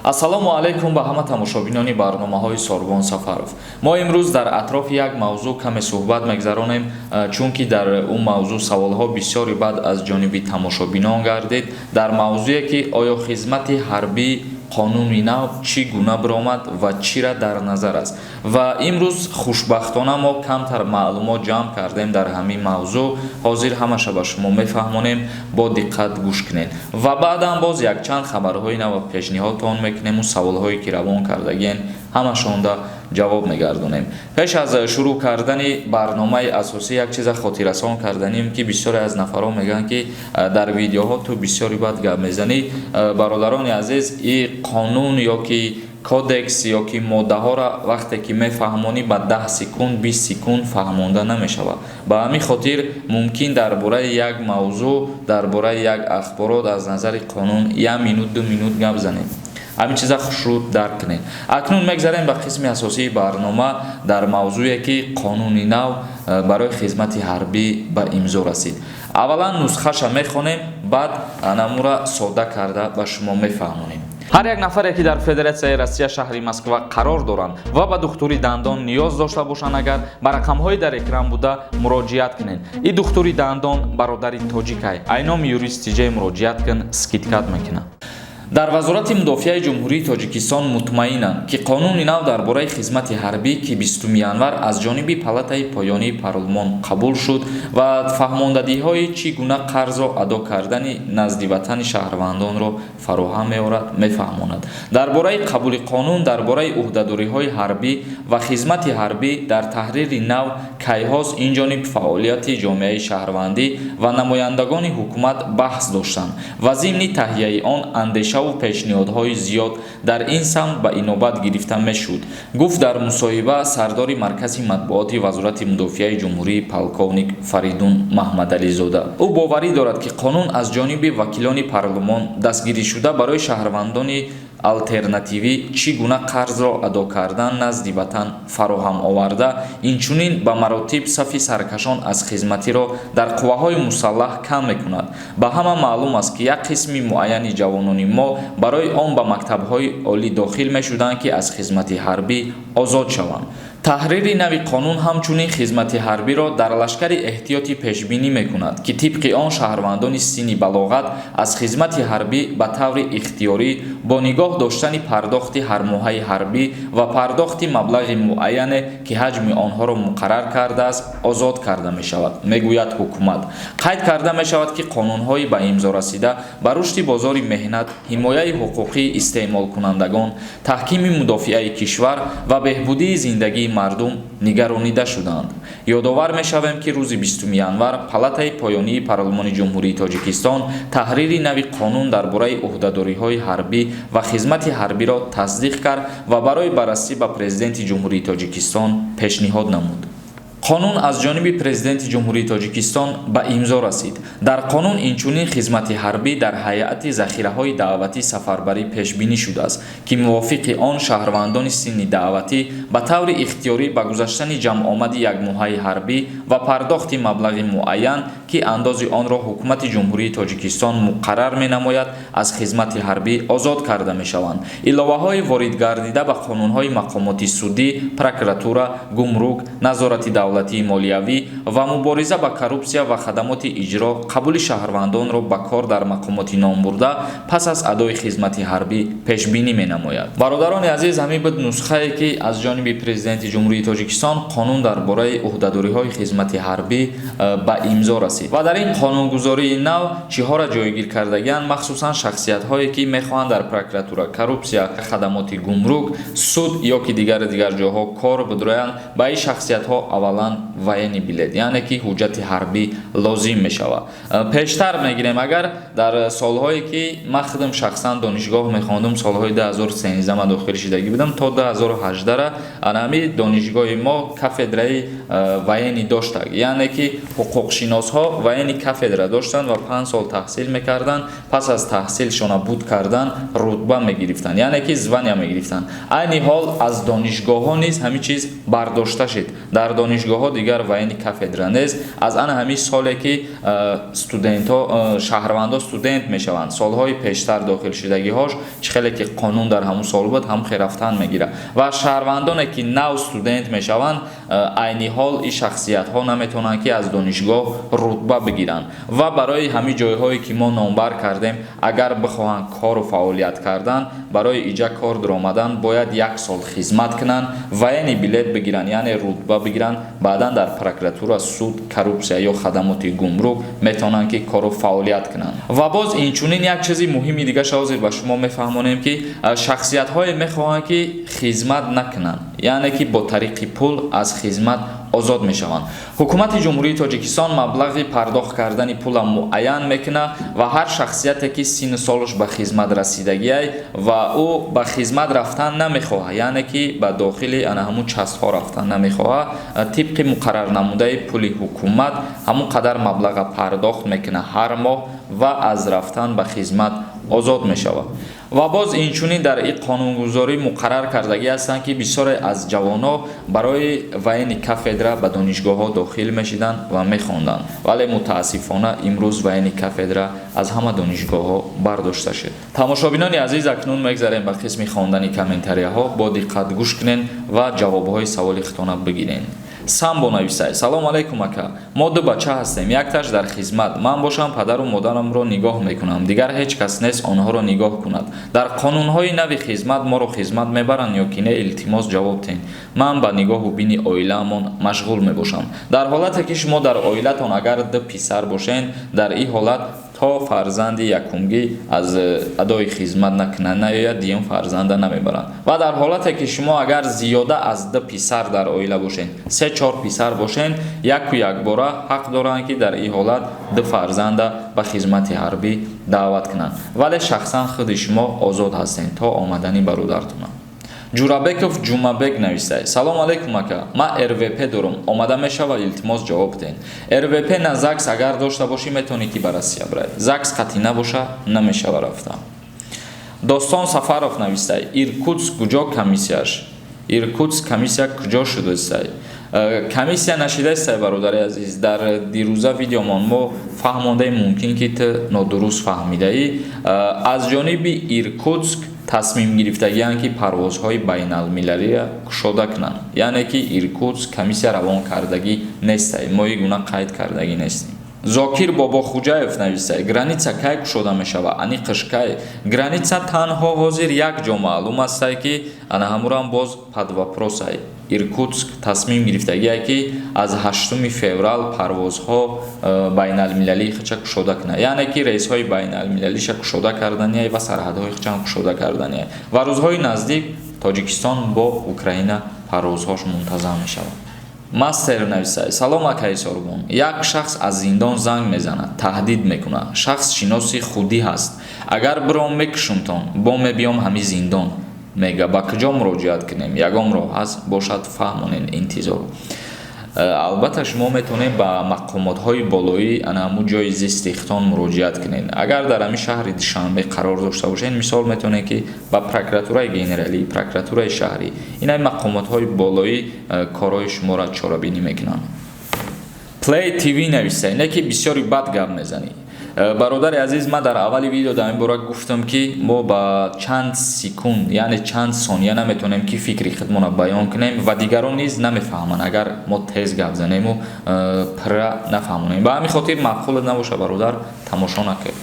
Ассалому алайкум ба ҳама тамошобинони барномаҳои Сорбон Сафаров. Мо имрӯз дар атрофи як мавзӯъ каме суҳбат мегзаронем, чунки дар он мавзӯъ саволҳо бисёри бад аз ҷониби тамошобинон гардид, дар мавзӯе ки оё хизмати ҳарбӣ қонуни нав чӣ гуна биромад ва чира дар назар аст. Ва имрӯз хушбахтона мо камтар маълумот ҷамъ кардем дар ҳамин мавзӯъ. Ҳозир ҳамаша ба шумо мефаҳмонем, бо диққат гӯш кунед ва баъдан боз якчанд хабарҳои нав пешниҳодтон мекунему саволҳое ки равон кардагиен, ҳамашонда ҷавоб мегардонем. Пеш аз шурӯъ кардани барномаи асосӣ як чиза хотиррасон карданем, ки бисёре аз нафарҳо мегӯянд, ки дар видеоҳо ту бисёри бад гап мезанӣ. Бародарони азиз, и қонун ё ки кодекс ё ки моддаҳоро вақте ки мефаҳмонӣ, ба 10 секунд, 20 секунд фаҳмонда намешавад. Ба ҳамин хотир мумкин дар бораи як мавзӯъ, дар бораи як ахборот аз назари қонун як минут, 2 минут гап занем. Ҳамин чиза хушрӯ дарк кунед. Акнун мегзарем ба қисми асосии барнома, дар мавзӯе ки қонуни нав барои хизмати ҳарбӣ ба имзо расид. Аввалан нусхаша мехонем, баъд намура содда карда ба шумо мефаҳмонем. Ҳар як нафаре, ки дар Федератсияи Россия, шаҳри Москва қарор доранд ва ба духтури дандон ниёз дошта бошанд, агар ба рақамҳои дар экран буда муроҷиат кунед. И духтури дандон бародари тоҷикай, айноми юрист тиҷай муроҷиат кун, скидка т мекунад. Дар Вазорати мудофиаи Ҷумҳурии Тоҷикистон мутмаинанд, ки қонуни нав дар бораи хизмати ҳарбӣ, ки 20 январ аз ҷониби палатаи поёнии парлумон қабул шуд ва фаҳмондадиҳои чӣ гуна қарзро адо кардани назди ватани шаҳрвандонро фароҳам меорад, мефаҳмонад. Дар бораи қабули қонун дар бораи ӯҳдадориҳои ҳарбӣ ва хизмати ҳарбӣ дар таҳрири нав кайҳост инҷониб фаъолияти ҷомеаи шаҳрвандӣ ва намояндагони ҳукумат баҳс доштанд ва зимни таҳияи он андешаву пешниҳодҳои зиёд дар ин самт ба инобат гирифта мешуд, гуфт дар мусоҳиба сардори маркази матбуоти Вазорати мудофиаи ҷумҳурӣ полковник Фаридун Маҳмадализода. Ӯ боварӣ дорад, ки қонун аз ҷониби вакилони парлумон дастгиришуда барои шаҳрвандони алтернативӣ чӣ гуна қарзро адо кардан назди ватан фароҳам оварда, инчунин ба маротиб сафи саркашон аз хизматиро дар қувваҳои мусаллаҳ кам мекунад. Ба ҳама маълум аст, ки як қисми муайяни ҷавонони мо барои он ба мактабҳои олӣ дохил мешуданд, ки аз хизмати ҳарбӣ озод шаванд. Таҳрири нави қонун ҳамчунин хизмати ҳарбиро дар лашкари эҳтиётӣ пешбинӣ мекунад, ки тибқи он шаҳрвандони синни балоғат аз хизмати ҳарбӣ ба таври ихтиёрӣ бо нигоҳ доштани пардохти ҳармоҳаи ҳарбӣ ва пардохти маблағи муайяне, ки ҳаҷми онҳоро муқаррар кардааст, озод карда мешавад, мегӯяд ҳукумат. Қайд карда мешавад, ки қонунҳои ба имзо расида ба рушди бозори меҳнат, ҳимояи ҳуқуқии истеъмолкунандагон, таҳкими мудофиаи кишвар ва беҳбудии зиндагии мардум нигаронида шудаанд. Ёдовар мешавем, ки рӯзи 20 январ палатаи поёнии парлумони Ҷумҳурии Тоҷикистон таҳрири нави қонун дар бораи ӯҳдадориҳои ҳарбӣ ва хизмати ҳарбиро тасдиқ кард ва барои баррасӣ ба Президенти Ҷумҳурии Тоҷикистон пешниҳод намуд. Қонун аз ҷониби Президенти Ҷумҳурии Тоҷикистон ба имзо расид. Дар қонун инчунин хизмати ҳарбӣ дар ҳайати захираҳои даъватӣ сафарбарӣ пешбинӣ шудааст, ки мувофиқи он шаҳрвандони синни даъватӣ ба таври ихтиёрӣ ба гузаштани ҷамъомади якмоҳаи ҳарбӣ ва пардохти маблағи муайян, ки андози онро Ҳукумати Ҷумҳурии Тоҷикистон муқаррар менамояд, аз хизмати ҳарбӣ озод карда мешаванд. Иловаҳои воридгардида ба қонунҳои мақомоти судӣ, прокуратура, гумрук, назорати давлатии молиявӣ ва мубориза ба коррупсия ва хадамоти иҷро қабули шаҳрвандонро ба кор дар мақомоти номбурда пас аз адои хизмати ҳарбӣ пешбинӣ менамояд. Бародарони азиз, ҳамин буд нусхае, ки аз ҷониби Президенти Ҷумҳурии Тоҷикистон қонун дар бораи ӯҳдадориҳои хизмати ҳарбӣ ба имзо расид ва дар ин қонунгузории нав чиҳоро ҷойгир кардагианд, махсусан шахсиятҳое, ки мехоҳанд дар прокуратура, коррупсия, хадамоти гумрук, суд ё ки дигару дигар ҷойҳо кор бидроянд, ба ин шахсиятҳо аввалан военный билет, яъне ки ҳуҷҷати ҳарбӣ лозим мешавад. Пештар мегирем, агар дар солҳое, ки ман худам шахсан донишгоҳ мехондум, солҳои 2013 ман дохил шидагӣ будам то 2018, анами донишгоҳи мо кафедраи военный доштаг, яъне ки ҳуқуқшиносҳо военный кафедра доштанд ва 5 сол таҳсил мекарданд. Пас аз таҳсилшона буд кардан рутба мегирифтанд, яъне ки звания мегирифтанд. Айни ҳол аз донишгоҳҳо низ ҳамин чиз бардошта шид. Дар донишгоҳҳо дигар военный кафедра. кафедра нест. Аз ана ҳамин соле ки студентҳо, шаҳрвандо студент мешаванд, солҳои пештар дохилшудагиҳош, чӣ хеле ки қонун дар ҳамун сол буд, ҳамон хел рафтан мегирад. Ва шаҳрвандоне ки нав студент мешаванд, айни ҳол ин шахсиятҳо наметавонанд, ки аз донишгоҳ рутба бигиранд. Ва барои ҳамин ҷойҳое ки мо номбар кардем, агар бихоҳанд кору фаъолият кардан, барои иҷа кор даромадан бояд як сол хизмат кунанд, военный билет бигиранд, яъне рутба бигиранд. Баъдан дар прокуратура, суд, коррупсия ё хадамоти гумрук метавонанд, ки кору фаъолият кунанд. Ва боз инчунин як чизи муҳими дигаша ҳозир ба шумо мефаҳмонем, ки шахсиятҳое мехоҳанд, ки хизмат накунанд, яъне ки бо тариқи пул аз хизмат озод мешаванд. Ҳукумати Ҷумҳурии Тоҷикистон маблағи пардохт кардани пула муайян мекунад ва ҳар шахсияте ки синну солаш ба хизмат расидагиай ва ӯ ба хизмат рафтан намехоҳад, яъне ки ба дохили ана ҳамун частҳо рафтан намехоҳад, тибқи муқаррарнамудаи пули ҳукумат ҳамун қадар маблаға пардохт мекунад ҳар моҳ ва аз рафтан ба хизмат озод мешавад. Ва боз инчунин дар ин қонунгузорӣ муқаррар кардагӣ ҳастанд, ки бисёре аз ҷавонҳо барои военный кафедра ба донишгоҳҳо дохил мешиданд ва мехонданд, вале мутаассифона имрӯз военный кафедра аз ҳама донишгоҳҳо бардошта шуд. Тамошобинони азиз, акнун мегзарем ба қисми хондани комментарияҳо. Бо диққат гӯш кунед ва ҷавобҳои саволи худтона бигиред. Самбо нависай: «Салом алайкум, ака. Мо ду бача ҳастем, якташ дар хизмат, ман бошам падару модарамро нигоҳ мекунам, дигар ҳеҷ кас нест онҳоро нигоҳ кунад. Дар қонунҳои нави хизмат моро хизмат мебаранд ё ки не? Илтимос, ҷавоб тен. Ман ба нигоҳу бини оилаамон машғул мебошам». Дар ҳолате ки шумо дар оилатон агар ду писар бошед, дар ин ҳолат то фарзанди якумгӣ аз адои хизмат накунад, наёяд, дуюм фарзанда намебаранд. Ва дар ҳолате ки шумо агар зиёда аз ду писар дар оила бошед, се, чор писар бошед, яку якбора ҳақ доранд, ки дар ин ҳолат ду фарзанда ба хизмати ҳарбӣ даъват кунанд. Вале шахсан худи шумо озод ҳастед то омадани бародаратона. Ҷурабеков Ҷумабек нависад: «Салом алайкум, ака. Ман РВП дорам, омада мешавад? Илтимос, ҷавоб диҳед». РВП на, ЗАГС агар дошта бошӣ, метавонӣ, ки ба Россия баравӣ. ЗАГС қатъӣ набоша, намешава рафта. Достон Сафаров нависад: «Иркутск куҷо комиссияш? Иркутск комиссия куҷо шудасай?» Комиссия нашидастай, бародари азиз. Дар дирӯза видеомон мо фаҳмондаем, мумкин ки ту нодуруст фаҳмидаӣ. Аз ҷониби Иркутск тасмим гирифтагианд, ки парвозҳои байналмилалиро кушода кунанд, яъне ки Иркутск комиссия равон кардагӣ нестай, мо ин гуна қайд кардагӣ нестем. Зокир Бобохуҷаев нависад: «Граница кай кушода мешавад, аниқш кай?» Граница танҳо ҳозир як ҷо маълум астае, ки ана ҳамурам боз под вопросай. Иркутск тасмим гирифтагие, ки аз 8 феврал парвозҳо байналмилалии худша кушода кунад, яъне ки рейсҳои байналмилалиша кушода кардания ва сарҳадҳои худшаам кушода кардания. Ва рӯзҳои наздик Тоҷикистон бо Украина парвозҳош мунтазам мешавад. Мастер нависад: «Салом, акаи Сорбон. Як шахс аз зиндон занг мезанад, таҳдид мекунад. Шахс шиноси худӣ ҳаст. Агар биром, мекушумтон, бо мебиём ҳамин зиндон, мега. Ба куҷо муроҷиат кунем? Ягон роҳ ҳаст бошад, фаҳмонед, интизор». Албатта, шумо метавонед ба мақомотҳои болоӣ ана ҳамун ҷои зисти худтон муроҷиат кунед. Агар дар ҳамин шаҳри Душанбе қарор дошта бошед, мисол, метавонед, ки ба прокуратураи генералӣ, прокуратураи шаҳрӣ, инай мақомотҳои болоӣ корҳои шуморо чорабинӣ мекунанд. Play TV нависай: «Не ки бисёри бад гап мезанӣ». Бародари азиз, ман дар аввали видео дар ин бора гуфтам, ки мо ба чанд секунд, яъне чанд сония наметавонем, ки фикри худмонро баён кунем ва дигарон низ намефаҳманд, агар мо тез гап занему пурра нафаҳмонем. Ба ҳамин хотир маъқулат набоша, бародар, тамошо накун.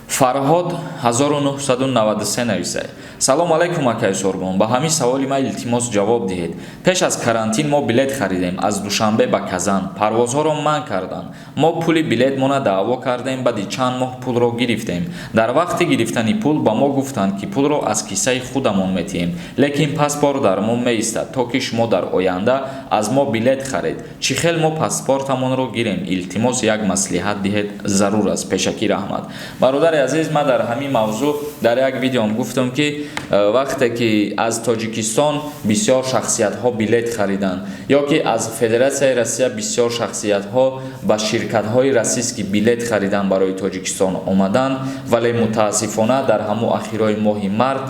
Фарҳод 1993 нависад: «Салом алайкум, акаи Сорбон. Ба ҳамин саволи ман, илтимос, ҷавоб диҳед. Пеш аз карантин мо билет харидем аз Душанбе ба Казан. Парвозҳоро манъ карданд. Мо пули билетмона даъво кардем, баъди чанд моҳ пулро гирифтем. Дар вақти гирифтани пул ба мо гуфтанд, ки пулро аз киссаи худамон метиҳем, лекин паспорт дар мо меистад, то ки шумо дар оянда аз мо билет харед. Чӣ хел мо паспортамонро гирем? Илтимос, як маслиҳат диҳед, зарур аст. Пешакӣ раҳмат». Бародари азиз. Азиз, ман дар ҳамин мавзӯъ дар як видеом гуфтам, ки вақте ки аз Тоҷикистон бисёр шахсиятҳо билет хариданд ё ки аз Федератсияи Россия бисёр шахсиятҳо ба ширкатҳои российский билет хариданд, барои Тоҷикистон омаданд, вале мутаассифона дар ҳамун ахирои моҳи март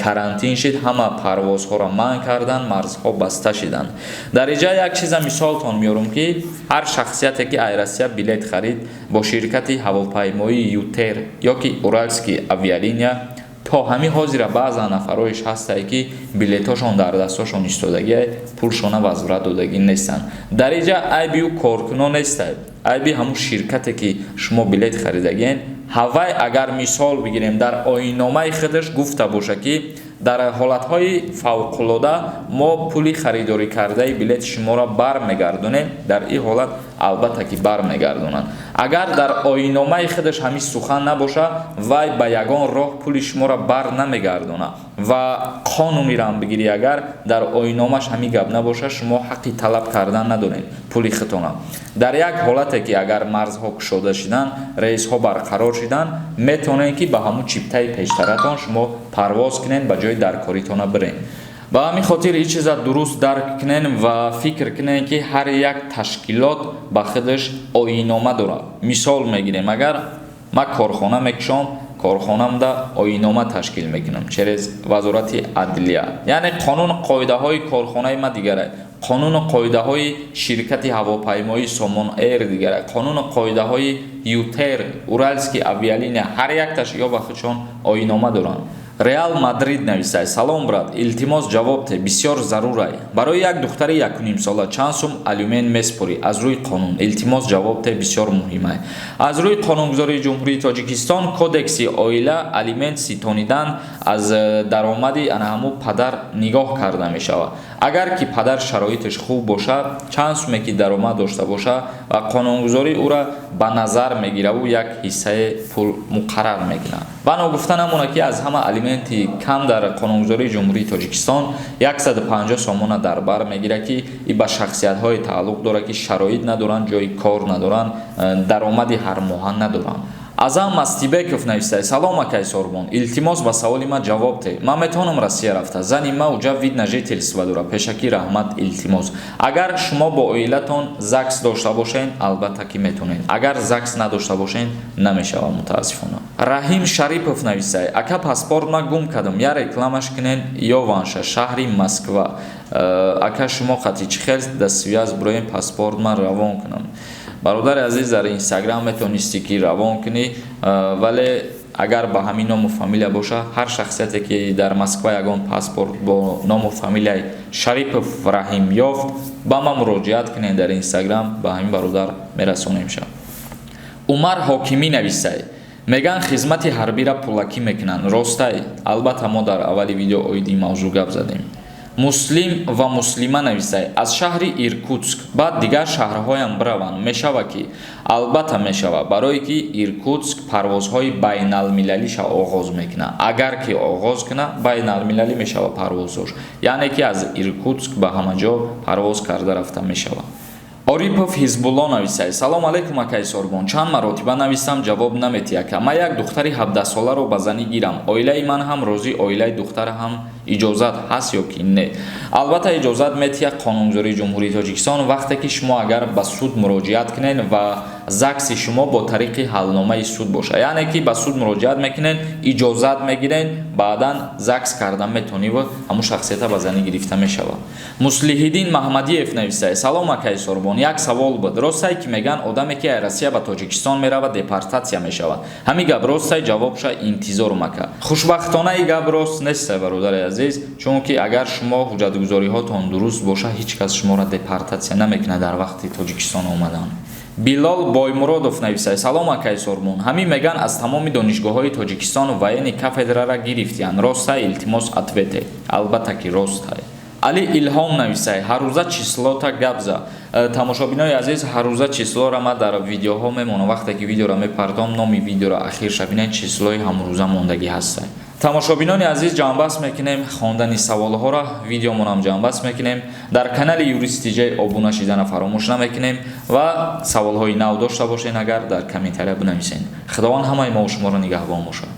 карантин шид, ҳама парвозҳоро манъ карданд, марзҳо баста шиданд. Дар инҷа як чиза мисолтон меорам, ки ҳар шахсияте ки ай Россия билет харид бо ширкати ҳавопаймоии ЮТэйр ё ки Уральские авиалиния, то ҳамин ҳозира баъзан нафароиш ҳастае, ки билетҳошон дар дастошон истодагиай, пулшона возврат додагӣ нестанд. Дар инҷа айби ӯ коркунон нестай, айби ҳамун ширкате, ки шумо билет харидагиен. Ҳавай агар мисол бигирем, дар оинномаи худаш гуфта боша, ки дар ҳолатҳои фавқулода мо пули харидорӣ кардаи билети шуморо бармегардонем, дар ин ҳолат албатта ки бармегардонанд. Агар дар оинномаи худаш ҳамин сухан набоша, вай ба ягон роҳ пули шуморо бар намегардонад. Ва қонунирам бигирӣ, агар дар оинномаш ҳамин гап набоша, шумо ҳаққи талаб кардан надоред пули худтона. Дар як ҳолате ки агар марзҳо кушода шиданд, рейсҳо барқарор шиданд, метавонед, ки ба ҳамун чиптаи пештаратон шумо парвоз кунед, ба ҷои даркоритона биред. Ба ҳамин хотир ин чиза дуруст дарк кунен ва фикр кунен, ки ҳар як ташкилот ба худаш оиннома дорад. Мисол мегирем, агар ман корхона мекушом, корхонамда оиннома ташкил мекунам через Вазорати адлия, яъне қонуну қоидаҳои корхонаи ма дигарай, қонуну қоидаҳои ширкати ҳавопаймоии Сомон Эйр дигарай, қонуну қоидаҳои ЮТэйр, Уральские авиалиния, ҳар якташ ё ба худшон оиннома доранд. Реал Мадрид нависай: «Салом, брат, илтимос, ҷавоб те, бисёр зарурай. Барои як духтари 1,5 сола чанд сум алюмент меспорӣ аз рӯи қонун? Илтимос, ҷавоб те, бисёр муҳимай». Аз рӯи қонунгузории Ҷумҳурии Тоҷикистон, Кодекси оила, алимент ситонидан аз даромади ана ҳамун падар нигоҳ карда мешавад. Агар ки падар шароиташ хуб бошад, чанд суме ки даромад дошта бошад ва қонунгузорӣ ӯра ба назар мегираву як ҳиссаи пул муқаррар мекунад. Ва ногуфта намонад, ки аз ҳама алименти кам дар қонунгузории Ҷумҳурии Тоҷикистон 150 сомона дар бар мегирад, ки и ба шахсиятҳое тааллуқ дорад, ки шароит надоранд, ҷои кор надоранд, даромади ҳармоҳа надоранд. Азам Мастибеков навистай: «Салом, акай Сорбон, илтимос, ба саволи ман ҷавоб те. Ман метавонам Россия рафта? Зани ма уҷа вид на жительство дора. Пешакӣ раҳмат, илтимос». Агар шумо бо оилатон ЗАГС дошта бошед, албатта ки метавонед. Агар ЗАГС надошта бошед, намешавад, мутаассифона. Раҳим Шарипов нависай: «Ака, паспорт ма гум кардам, я рекламаш кунен ё ванша, шаҳри Москва. Ака, шумо қати чӣ хел да связь бироем, паспорт ман равон кунам?» Бародари азиз, дар Инстаграм метавонистӣ ки равон кунӣ, вале агар ба ҳамин ному фамилия боша, ҳар шахсияте ки дар Москва ягон паспорт бо ному фамилияи Шарипов Раҳим ёфт, ба ман муроҷиат кунед дар Инстаграм, ба ҳамин бародар мерасонем ша. Умар Ҳокимӣ нависай: «Меган, хизмати ҳарбира пулакӣ мекунанд, ростай?» Албатта, мо дар аввали видео оиди ин мавзӯъ гап задем. Муслим ва Муслима нависай: «Аз шаҳри Иркутск баъд дигар шаҳрҳоям бираванд, мешава ки?» Албатта мешава, барое ки Иркутск парвозҳои байналмилалиша оғоз мекунад. Агар ки оғоз кунад, байналмилалӣ мешава парвозҳош, яъне ки аз Иркутск ба ҳама ҷо парвоз карда рафта мешавад. Орипов Ҳизбулло нависай: «Салом алейкум, акай Сорбон, чанд маротиба нависам, ҷавоб наметӣ. Ака, ман як духтари 17-соларо ба занӣ гирам, оилаи ман ҳам розӣ, оилаи духтар ҳам, иҷозат ҳаст ё ки не?» Албатта, иҷозат метиҳад қонунгузории Ҷумҳурии Тоҷикистон, вақте ки шумо агар ба суд муроҷиат кунед ва ЗАГСи шумо бо тариқи ҳалномаи суд бошад, яъне ки ба суд муроҷиат мекунед, иҷозат мегиред, баъдан ЗАГС карда метавониву ҳамун шахсията ба занӣ гирифта мешавад. Муслиҳиддин Маҳмадиев нависай: «Салом, акай Сорбон, як савол буд. Ростай, ки мегӯянд, одаме ки аз Россия ба Тоҷикистон меравад, депортатсия мешавад? Ҳамин гап ростай? Ҷавобша интизорум, ака». Хушбахтона, ин гап рост нестай, бародари азиз, чунки агар шумо ҳуҷҷатгузориҳотон дуруст боша, ҳеҷ кас шуморо депортатсия намекунад дар вақти Тоҷикистон омадан. Билол Боймуродов нависай: «Салом, акай Сорбон, ҳамин меган, аз тамоми донишгоҳҳои Тоҷикистон военный кафедрара гирифтиянд, ростай? Илтимос, ответе». Албатта ки ростай. Али Илҳом нависай: «Ҳаррӯза числота гап за». Тамошобинои азиз, ҳаррӯза числоро ман дар видеоҳо мемонам. Вақте ки видеоро мепардом, номи видеоро ахирша бинед, числои ҳамрӯза мондагӣ ҳастай. Тамошобинони азиз, ҷамъбаст мекунем хондани саволҳоро, видеомонам ҷамъбаст мекунем. Дар канали Юрист Тиҷай обуна шидана фаромӯш намекунем ва саволҳои нав дошта бошен, агар дар комментария бинависен. Худованд ҳамаи мо шуморо нигаҳбон бошад.